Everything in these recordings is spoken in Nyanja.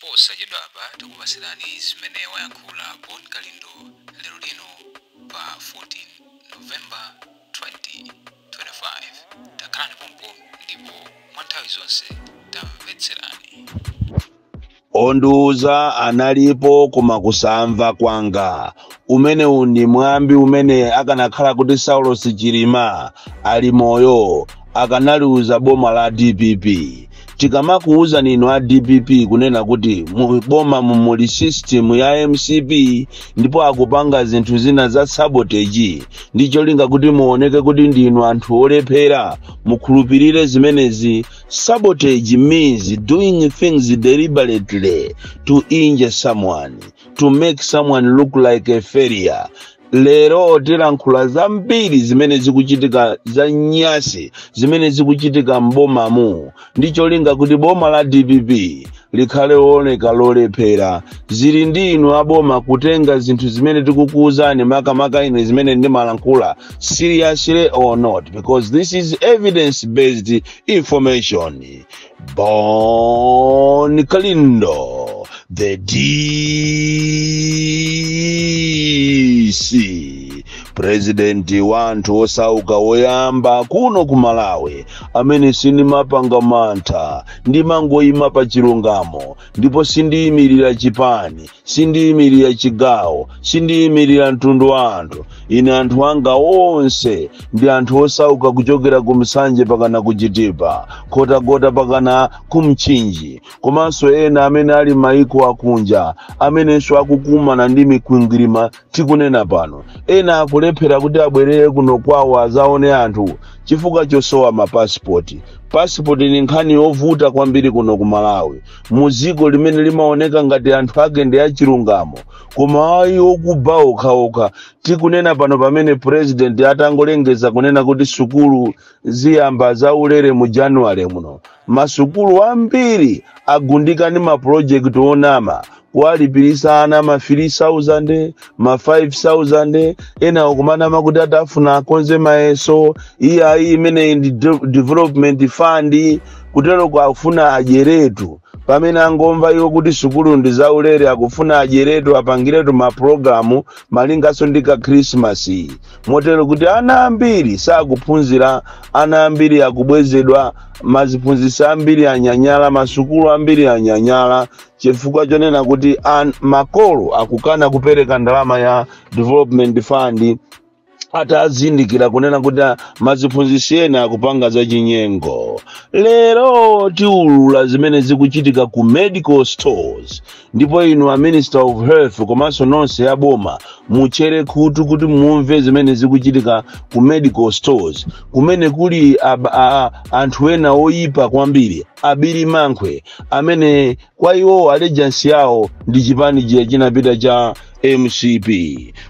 Posachedwapa tikupatsirani zimene wayankhula Bon Kalindo lero lino pa 14 November 2025. Takhalani pompo ndipo mwa nthawi zonse tamvetserani. Ondiuza analipo koma kusamva kwanga. Umenewu ndi mwambi umene akanakhala kuti Saulos Chilima ali moyo akanaliuza boma la DPP. Tikamakuwuzani inu a DPP kunena kuti boma mumuli system ya MCP ndipo akupanga zinthu zina za sabotage ndi cholinga kuti muoneke kuti ndinu anthu olephera, mukhulupirire zimenezi. Sabotage means doing things deliberately to injure someone, to make someone look like a failure. Lero tilankhula zambiri zimene zikuchitika za nyasi, zimene zikuchitika m'bomamu ndi cholinga kuti boma la DPP likhale looneka lolephera. Zili ndi inu aboma kutenga zinthu zimene tikukuwuzani, makamaka ine zimene ndimalankhula, seriously or not, because this is evidence based information. Bon Kalindo, the DC, president wa anthu osauka woyamba kuno ku Malawi, amene sindimapanga mantha, ndimangoyima pa chilungamo, ndipo sindiyimirira chipani, sindiyimirira chigawo, sindiyimirira mtundu wa anthu. Ine anthu anga onse ndi anthu osauka, kuchokera ku Msanje pakana ku Chitipa, Nkhotakota pakana ku Mchinji, komanso ena amene ali maiko akunja amenenso akukumana ndi mikwingwirima tikunena pano. Ena akulephera kuti abwerere kuno kwawo azaone anthu chifukwa chosowa mapasipoti. Pasipoti ni nkhani yovuta kwambiri kuno ku Malawi, mu dziko limene limaoneka ngati anthu ake ndi achilungamo, koma ayi, okuba okhaokha. Tikunena pano, pamene president atangolengeza kunena kuti sukulu ziyamba zaulere mu January muno, masukulu ambiri agundika ndi mapulojekiti onama, kuwalipirisa ana ma 3000, ma 5000. Ena akumanama kuti atafuna akonze mayeso. Iyayi, imeneyi ndi development fund. Kutero akufuna adyeretu. Pamene angomva iwo kuti sukulu ndi zaulere, akufuna adyeretu, apangiretu mapulogalamu malinganso ndi ka Krismasi, motero kuti ana ambiri sakuphunzira, ana ambiri akubwezedwa, maziphunzitsi ambiri anyanyala, masukulu ambiri anyanyala, chifukwa chonena kuti makolo akukana kupereka ndalama ya development fund atazindikira kunena kuti maziphunzitsi ena akupanga zachinyengo. Lero tiulula zimene zikuchitika ku medical stores, ndipo inu a Minister of Health komanso nonse aboma muchere khutu kuti mumve zimene zikuchitika ku medical stores, kumene kuli anthu ena oyipa kwambiri, abiri mankhwe, amene kwa iwo allegiance yawo ndi chipani chija chinapita cha MCP.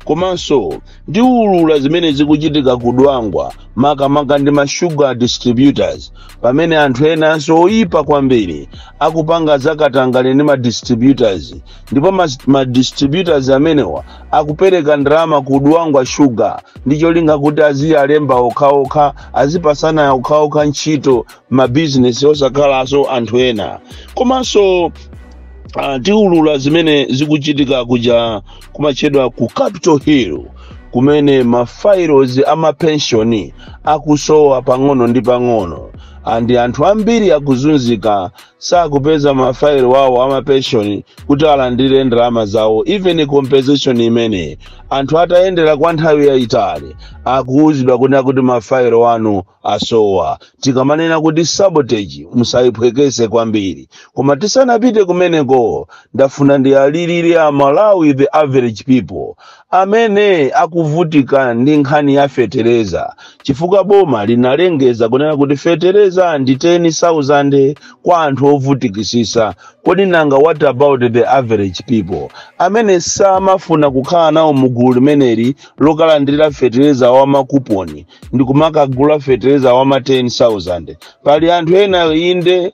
Komanso ndiulula zimene zikuchitika ku Dwangwa, makamaka ndi ma sugar distributors, pamene anthu enanso oyipa kwambiri akupanga zakatangale ndi ma distributors, ndipo ma distributors amenewa akupereka ndalama ku Dwangwa Sugar ndi cholinga kuti aziyalemba okhaokha, azipasana okhaokha ntchito, mabizinesi osakhalanso anthu ena. Komanso tiulula zimene zikuchitika kuja kumatchedwa ku Capitol Hill, kumene ma files amapenshoni akusowa pang'ono ndi pang'ono, andi anthu ambiri akuzunzika, sakupeza mafailo wawo amapenshoni kuti alandire ndalama zawo, even compensation imene anthu atayendera kwa nthawi yayitali akuwuzidwa kunena kuti mafailo anu asowa. Tikamanena kuti sabotage, musayiphwekese kwambiri. Koma tisanapite kumeneko, ndafuna ndiyalirire Amalawi, the average people amene akuvutika ndi nkhani ya fetereza, chifukwa boma linalengeza kunena kuti fetereza ndi 10,000 kwa anthu ovutikisisa. Kodi nanga what about the average people amene samafuna kukhala nawo mugulu limeneli lokalandira fetereza wa makuponi ndi kumakagula fetereza wa ma 10,000? Pali anthu ena, inde,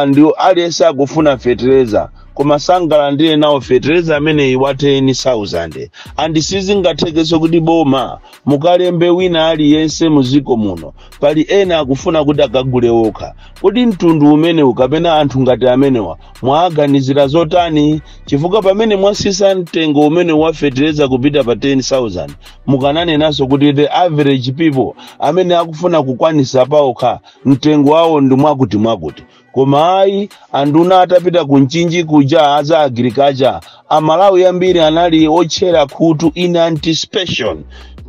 ndi aliyense akufuna fetereza, koma sangalandire nawo fetereza ameneyi wa 10,000. And sizingathekenso kuti boma mukalembe wina aliyense muziko muno. Pali ena akufuna kuti akagule okha. Kodi mtundu umenewu kapena anthu ngati amenewa mwaganizira zotani? Chifukwa pamene mwasisa mtengo umene wa fetereza kupita pa 10,000, mukananenanso kuti the average people amene akufuna kukwanisa paokha, mtengo wawo ndi mwakuti mwakuti. Koma ayi, anduna atapita ku Mchinji kuja aza agriculture, Amalawi ambiri anali otchera khutu in anticipation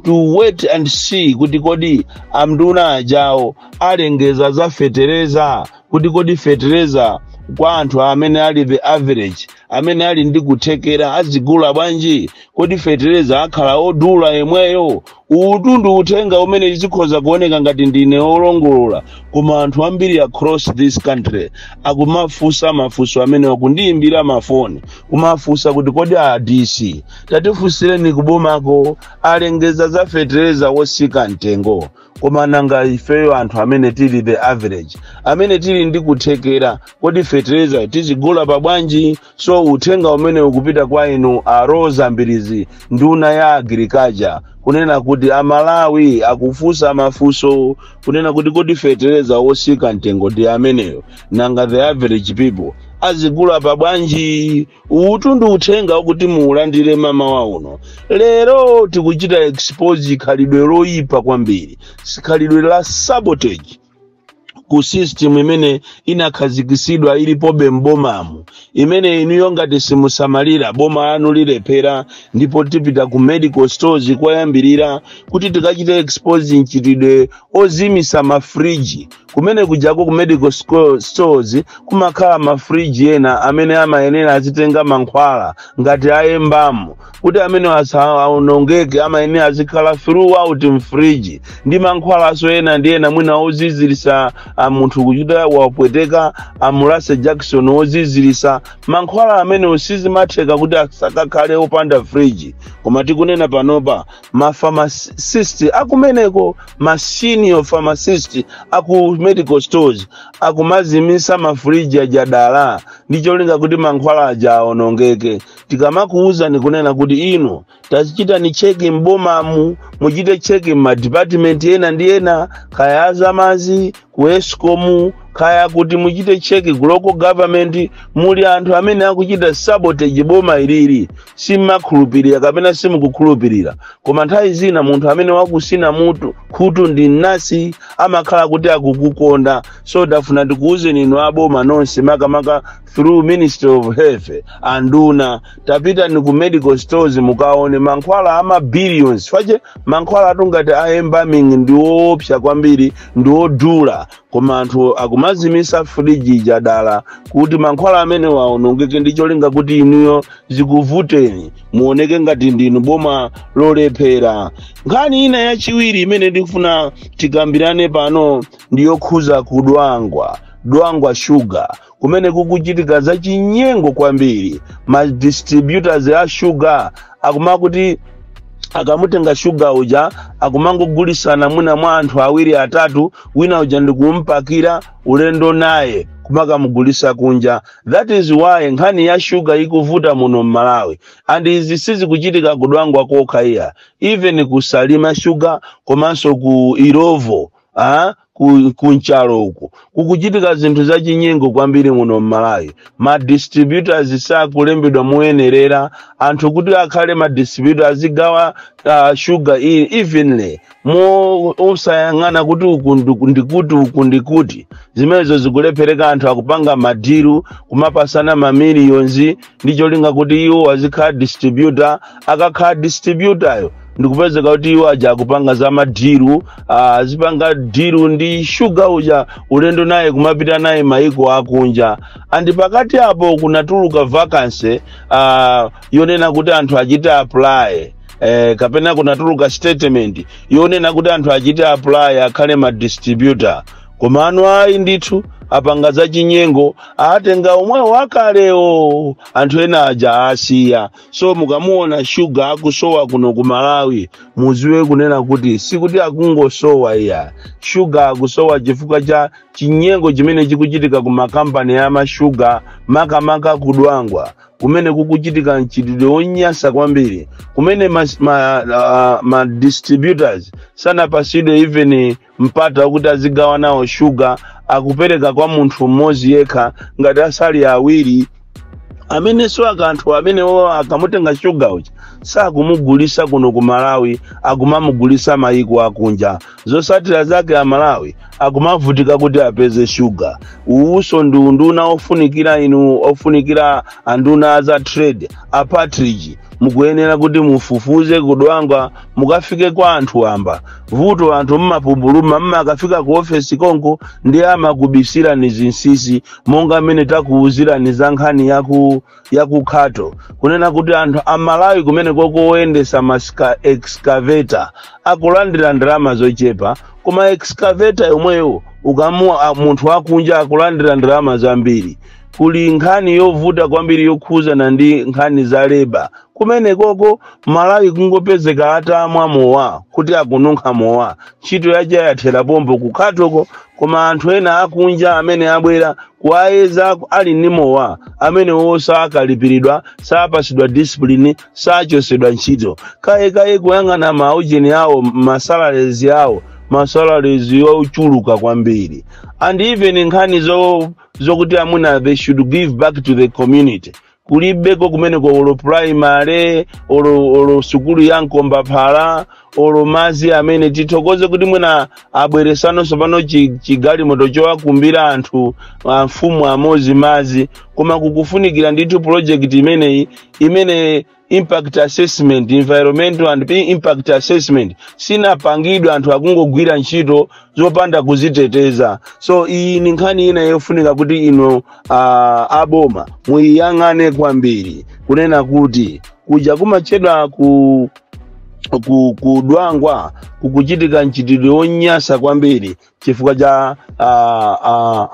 to wait and see kuti kodi amnduna ajawo alengeza za fetereza, kuti kodi fetereza kwa anthu amene ali the average, amene ali ndi kuthekera, azigula bwanji? Kodi fetereza akhala odula yemweyo? Utu ndi uthenga umene zikhoza kuoneka ngati ndine olongolola, koma anthu ambiri across this country akumafunsa mafunso amene, akundiyimbira mafoni kumafunsa kuti kodi a DC, tatifunsireni kubomako, alengeza za fetereza wosika mtengo, koma nanga ifeyo anthu amene tili the average, amene tili ndi kuthekera, kodi fetereza tizigula pabwanji? So uthenga umene ukupita kwa inu a Roza Mbirizi, nduna ya agriculture, kunena kuti Amalawi akufunsa mafunso kunena kuti kodi fetereza wosika mtengo ndi ameneyo, nanga the average people azigula pabwanji? Utu ndi uthenga wakuti muulandire mamawa uno. Lero tikuchita expose khalidwe loyipa kwambiri, khalidwe la sabotage ku system imene inakhazikisidwa, ilipobe m'bomamu, imene inuyo ngati simusamalira boma lanu lilephera. Ndipo tipita ku medical stores koyambirira kuti tikachite expose mchitidwe ozimisa mafriji kumene kujako. Ku medical stores kumakhala mafriji ena amene amayenera azitenga mankhwala ngati ayembamo, kuti amene asaonongeke amayenera azikhala throughout mfriji, ndi mankhwalaso ena ndi ena, mwina ozizirisa a munthu kuchita wapweteka, amulase Jackson ozizirisa. Mankhwala amene sizimatheka kuti asakakhale opanda friji. Koma tikunena panopa, mapharmacist akumeneko, ma senior pharmacist aku medical stores, akumazimisa mafriji ajadala ndi cholinga kuti mankhwala aja aonongeke. Tikamakuwuzani kunena kuti inu tazichitani check m'bomamu, muchite check m'madepartment ena ndi ena, kaya azamazi ku ESCOM, kaya kuti muchite check ku local government, muli anthu amene akuchita sabotage boma ilili. Simmakhulupirira kapena simukukhulupirira, koma nthawi zina munthu amene wakusina mutu khutu ndi nasi amakhala kuti akukukonda. So tafuna tikuwuzeni inu aboma nonse, makamaka through Ministry of Health, anduna, tapitani ku medical stores mukaone mankhwala ama billions fache. Mankhwala atungati a embalming ndi woopsa kwambiri, ndi wodula, koma anthu akumazimisa friji jadala kuti mankhwala amene waonongeke ndi cholinga kuti inuyo zikuvuteni, muoneke ngati ndinu boma lolephera. Nkhani ina yachiwiri imene ndikufuna tikambirane pano ndiyokhuza kudwangwa, Dwangwa Sugar, kumene kukuchitika zachinyengo kwambiri. Ma distributors a sugar akumakuti akamutenga shuga uja, akumangogulisana mwina mwa anthu awiri, atatu, wina uja ndikumpakira ulendo naye kumakamugulisa kunja. That is why nkhani ya shuga ikuvuta muno mMalawi. And izi sizikuchitika kudwangwa kokha iya, even kusalima shuga komanso ku Illovo, ah? Ku Nchalo uku kukuchitika zinthu zachinyengo kwambiri muno mMalawi. Ma distributors sakulembedwa moyenerera. Anthu kuti akhale ma distributor, azigawa sugar evenly, mo osayang'ana kuti uku ndikuti, uku ndikuti. Zimenezo zikulephereka. Anthu akupanga madeal, kumapasana mamillions ndi cholinga kuti iwo azikhala distributor. Akakhala distributoryo, ndikupezeka kuti iwo aja akupanga za madeal, azipanga deal ndi shuga uja, ulendo naye kumapita naye maiko akunja. And pakati apo kunatuluka vacancy yonena kuti anthu achite apply, kapena kunatuluka statement yonena kuti anthu achite apply akhale ma distributor. Koma anu ayi ndithu, Apanga za chinyengo, atenga omwewo akalewo, anthu ena aja asiya. So mukamuona shuga akusowa kuno ku Malawi, muziwe kunena kuti sikuti akungosowa iya, shuga akusowa chifukwa cha chinyengo chimene chikuchitika ku makampani amashuga, makamaka kudwangwa kumene kukuchitika mchitidwe wonyasa kwambiri, kumene ma distributors sanapasidwe even mpata wakuti azigawa nawo shuga. Akupereka kwa munthu mmodzi yekha, ngati asali awiri, amenenso akanthu amenewo akamutenga shuga uja sakumugulisa kuno ku Malawi, akumamugulisa mayiko akunja. Zosatira zake Amalawi akumavutika kuti apeze shuga. Uwuso ndi unduna ofunikira inu, ofunikira anduna za trade, a Partridge, mukuyenera kuti mufufuze kudwangwa, mukafike kwa anthu amba. Vuto anthu mmapupuluma, mmakafika ku ofesi konko ndi amakubisirani zinsinsi, monga mmene takuwuzirani za nkhani yakukhato, kunena kuti anthu Amalawi kumene kokoyendesa ma excavator akulandira ndalama zochepa, koma excavator yomweyo ukamuwa munthu akunja akulandira ndalama zambiri. Kuli nkhani yovuta kwambiri yokhuzana ndi nkhani za labour kumene koko. Malawi kungopezeka atamwa mowa kuti akununkha mowa, ntchito yaja yathera pompo kukhatoko. Koma anthu ena akunja amene abwera kuwayeza ali ndi mowa, amene sakalipiridwa, sapasidwa discipline, sachosedwa ntchito. Kayekaye kuyang'ana maujeni awo, ma salaries awo, ma salaries ochuluka kwambiri. And even nkhani zokuti amuna they should give back to the community kulibeko kumeneko, olo primary, olo sukulu ya mkombaphala, olo mazi amene tithokoze kuti mwina abweresanonso pano chigalimoto chowakumbira anthu mfumu amozi mazi. Koma kukufunikira ndithu project imeneyi imene impact assessment, environmental and impact assessment sinapangidwe, anthu akungogwira ntchito zopanda kuziteteza. So iyi ni nkhani ina yofunika kuti ino aboma muyiyang'ane kwambiri, kunena kuti kuja kumachedwa ku kudwangwa kukuchitika mchitidwe wonyasa kwambiri chifukwa cha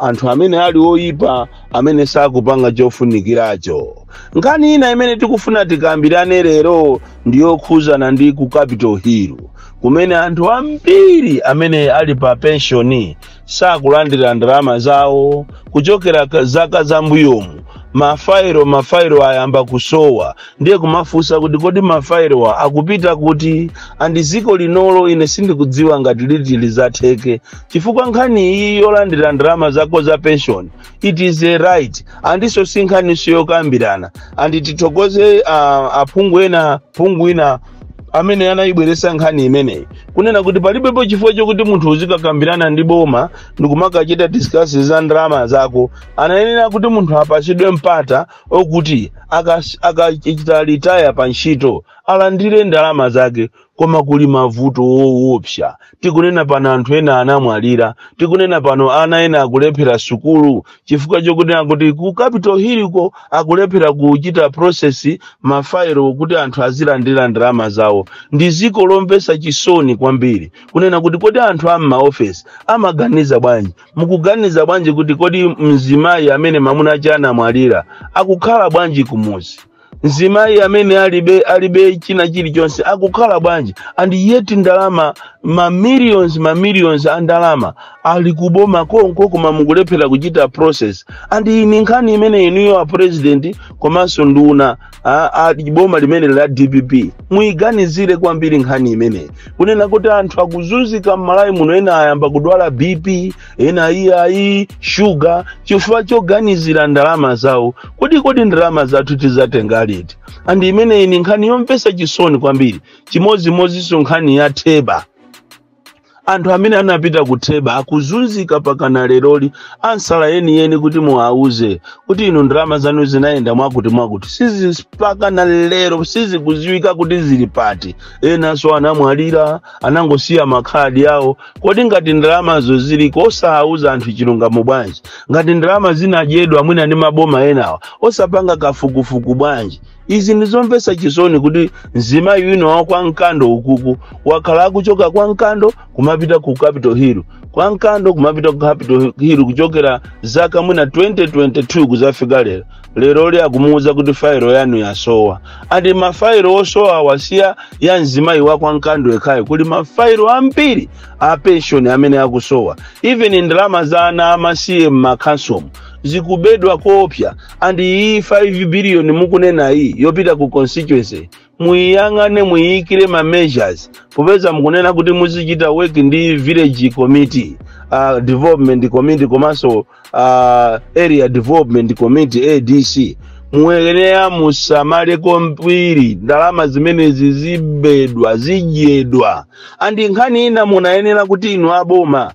anthu amene ali oyipa, amene sakupanga chofunikiracho. Nkhani ina imene tikufuna tikambirane lero ndiyokhuzana ndi ku Capitol Hill, kumene anthu ambiri amene ali pa pensioni sakulandira ndalama zawo kuchokera zaka zambuyomu. Mafairo ayamba kusowa, ndiye kumafunsa kuti kodi mafairowa akupita kuti? And ziko linolo ine sindikudziwa ngati liti lizatheke, chifukwa nkhani iyi yolandira ndalama zako za pension, it is a right, andiso si nkhaniso yokambirana. And tithokoze aphungu ena, phungu ina amene anayibweresa nkhani imeneyi, kunena kuti palibepo chifukwa chokuti munthu uzikakambirana ndi boma ndikumakachita discuss za ndalama zako. Anayenera kuti munthu apasidwe mpata okuti akachita retire pa ntchito alandire ndalama zake. Koma kuli mavuto woopsa. Tikunena pano anthu ena anamwalira, tikunena pano ana ena akulephera sukulu chifukwa chokunena kuti ku Capitol Hill ko akulephera kuchita process mafailo kuti anthu azilandira ndalama zawo. Ndi ziko lomvetsa chisoni kwambiri, kunena kuti kodi anthu a m'maofesi amaganiza bwanji? Mukuganiza bwanji kuti kodi mzimayi amene mamuna ache anamwalira akukhala bwanji kumuzi? Mzimayi amene alibe china chilichonse akukhala bwanji? And yet ndalama, ma millions, ma millions a ndalama ali kuboma konko, koma mukulephera kuchita process. And iyi ni nkhani imene inuyo a president komanso nduna a boma limene la DPP muyiganizire kwambiri nkhani imeneyi, kunena kuti anthu akuzunzika m'Malawi muno. Ena ayamba kudwala BP, ena iyayi shuga, chifukwa choganizira ndalama zawo. Kodi ndalama zathu tizatenga liti? And imeneyi ni nkhani yomvetsa chisoni kwambiri. Chimodzimodzinso nkhani ya Theba. Anthu amene anapita ku Theba akuzunzika pakana leroli. Ansala yeniyeni kuti muwauze kuti inu ndalama zanu zinayenda mwakuti mwakuti, sizipakana lero sizikuziwika kuti zili pati. Enanso anamwalira, anangosiya makhadi awo. Kodi ngati ndalamazo ziliko, osawauza anthu chilungamo bwanji? Ngati ndalama zinadyedwa mwina ndi maboma enawa, osapanga kafukufuku bwanji? Izi ndizomvetsa chisoni kuti mzimayi wina wa kwa Mkando ukuku wakhala akuchoka kwa Mkando kumapita ku Capitol Hill, kwa Mkando kumapita ku Capitol Hill, kuchokera zaka mwina 2022 kuzafika lero. Leroli akumuwuza kuti failo yanu yasowa. And mafailo osowa wasiya ya mzimayi wa kwa Mkando ekhayo, kuli mafailo ambiri a pension amene akusowa. Even ndalama za ana amasiye m'makhansomu zikubedwa koopsa. And iyi 5 billion mukunena iyi yopita ku constituency, muyiyang'ane, muyiyikire ma measures, popeza mukunena kuti muzichita work ndi village committee, development committee, komanso area development committee, ADC. Muyenera musamale kwambiri, ndalama zimenezi zibedwa, zidyedwa. And nkhani ina, munayenera kuti inu aboma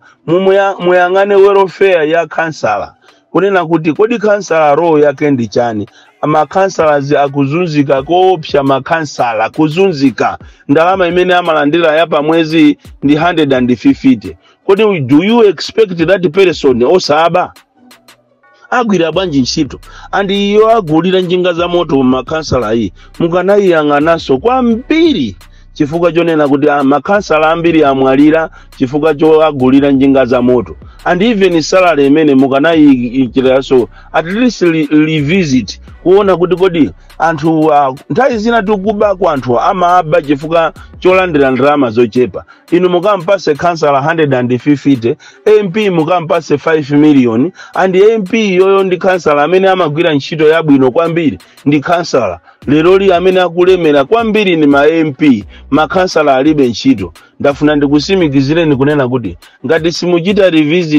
muyang'ane welfare ya kansala, kunena kuti kodi kansala role yake ndi chani? Makhansalas akuzunzika koopsa, makhansala kuzunzika. Ndalama imene amalandira ya pamwezi ndi 150. Kodi do you expect that person osaba agwira bwanji ntchito? And iyo agulira njinga za moto makhansala iyi, mukanayiyang'ananso kwambiri, chifukwa chonena kuti makhansala ambiri amwalira chifukwa choagulira njinga za moto. And even salary imene mukanayichitiranso at least revisit, kuona kuti kodi anthu nthawi zina tikubako, anthu amaba chifukwa cholandira ndalama zochepa. Inu mukampase kansala 150, MP mukampase 5 million, and MP yoyo ndi kansala amene amagwira ntchito yabwino kwambiri ndi kansala. Leroli amene akulemera kwambiri ni ma MP, makhansala alibe ntchito. Ndafuna ndikusimikizireni kunena kuti ngati simuchita revisit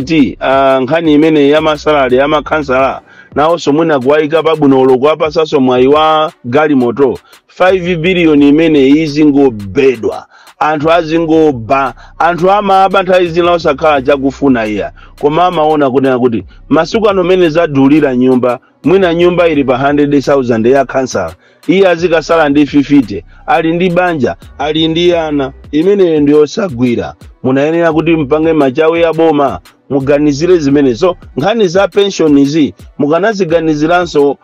nkhani imene ya ma salary ya makhansala, nawonso mwina kuwayika pabwinolo, kuwapasanso mwayi wa galimoto, 5 biliyoni imene izingobedwa, anthu azingoba. Anthu amaba nthawi zina osakhala chakufuna iya, koma amaona kunena kuti masiku ano mene zadulira nyumba, mwina nyumba ili pa 100,000 ya kansala, iye azikasala ndi 50, ali ndi banja, ali ndi ana, imeneyo ndi yosagwira. Munayenera kuti mpange machawi ya boma, muganizire zimenezo. Nkhani za pension izi mukanaziganiziranso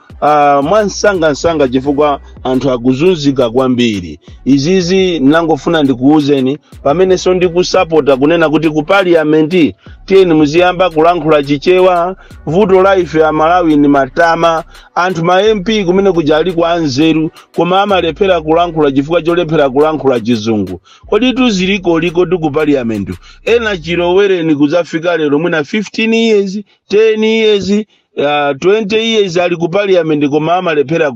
mwansangansanga, chifukwa anthu akuzunzika kwambiri. Izizi nangofuna ndikuwuzeni, pamenenso ndikusapota kunena kuti ku parliament tiyeni muziyamba kulankhula Chichewa. Vuto la ife Amalawi ni matama. Anthu ma MP kumene kuja aliko anzeru, koma amalephera kulankhula chifukwa cholephera kulankhula Chizungu. Kodi tuziliko liko tu ku parliament ena chilowereni kudzafika lero, mwina 15 years, 10 years, 20 years ali ku parliament, koma amalephera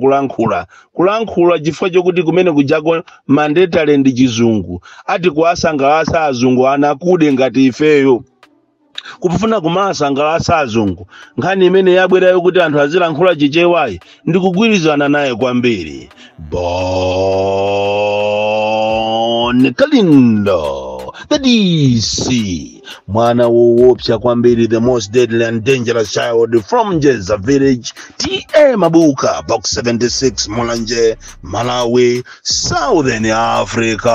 kulankhula chifukwa chokuti kumene kujako mandatory ndi Chizungu, ati kuwasangalatsa azungu anakude ngati ifeyo kufuna kumasangalatsa azungu. Nkhani imene yabwerayo kuti anthu azilankhula Chichewayi, ndikugwirizana naye kwambiri. Bon Kalindo, the DC, mwana woopsa kwambiri, the most deadly and dangerous child from Njeza village, TA Mabuka, Box 76, Mulanje, Malawi, Southern Africa.